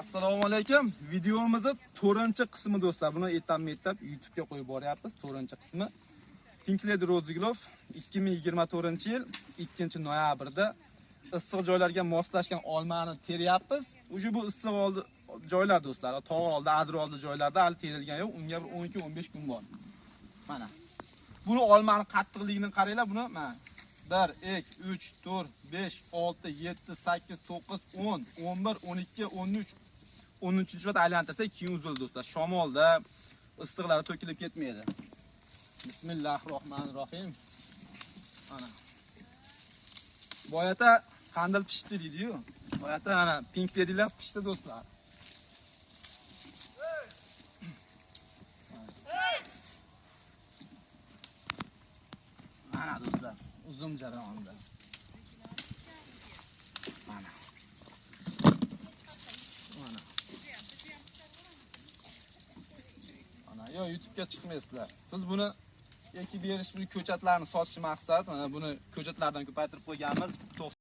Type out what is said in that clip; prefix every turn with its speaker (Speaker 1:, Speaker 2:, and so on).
Speaker 1: Assalomu alaykum. Videomizni 4-qismi do'stlar. Buni etapma-etap YouTube'ga qo'yib boryapmiz. 4-qismi. Pink Lady Rozigulov 2024-yil 2-noyabrda issiq joylarga moslashgan olmani teryapmiz. Уже bu issiq oldi joylar do'stlar, tog' oldi, adir oldi joylarda hali terilgan yo'q. Unga bir 12-15 kun bor. Mana. Buni olmani qattiqligini qaranglar, buni mana 1 2 3 4 5 6 7 8 9 10 11 12 13 13 marta aylantirsak keyin uzildi do'stlar. Shamolda issiqlari to'kilib ketmaydi. Bismillahirrohmanirrohim. Mana. Boyata qandil pishdi deydi-yu. Boyata mana pink dedilar, pishdi do'stlar. Mana do'stlar, uzum jarayonida. Mana. Mana. Mana, yo YouTube'ga chiqmaysizlar. Siz buni ekib berish, buni ko'chatlarni sotish maqsad. Mana buni ko'chatlardan ko'paytirib qo'yganmiz.